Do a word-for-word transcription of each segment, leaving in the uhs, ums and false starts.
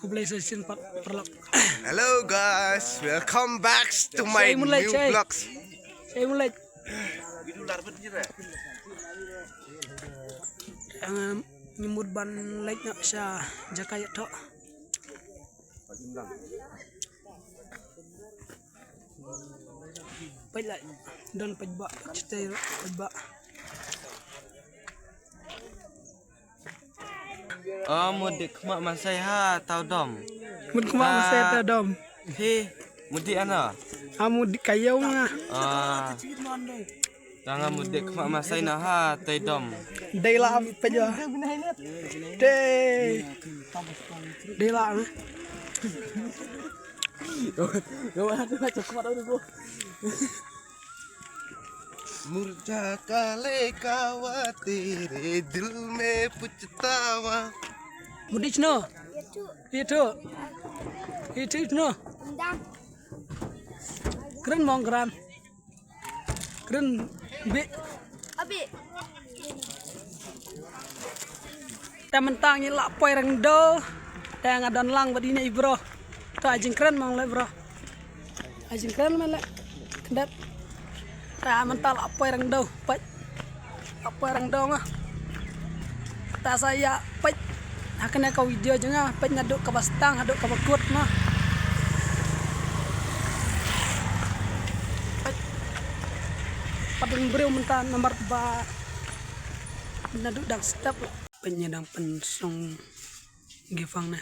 Khublei sa shisien pat paralok. Hello guys, welcome back to my Shai Moonlight, new Shai. Vlogs. Shai Moonlight. Em, ngi mut ban leit noh sha jaka ïathoh. Peit la, don paidbah, peit la paidbah. O, mut dih khmat masai ha, tau dom. Mut khmat masai, tau dom. Hi, mut dih ano? A, mut dih kayo nga. A. Tang a mut dih khmat masai na ha, tei dom. Dei la am pejo. Dei. Dei la am. Murja kale kawa tere dil mein puchtawa. Mut dih chno. Itu. Itu chno. Kren mong kren. Kren bi. Abi. Te mynta ngi la poi Rangdo. Te nga don lang bad ine i bro. To ai jingkren mong le bro. Ai jingkren mong le. Kyndat. Te mynta la poi Rangdo. Poi. Apa rang dong ah. Ta sa ïa peit ha kane ka video jong nga, peit naduh kaba stang haduh kaba kut ma. Peit. Pat don briew mynta namar ba naduh dang step. Peit ngi dang pynsong gifang ne.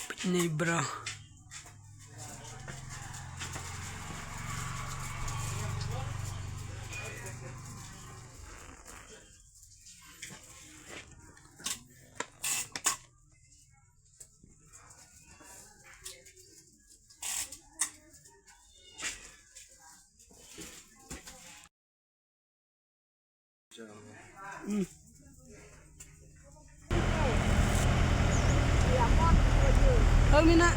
Peit ne bro. Hmm. Oh, mina.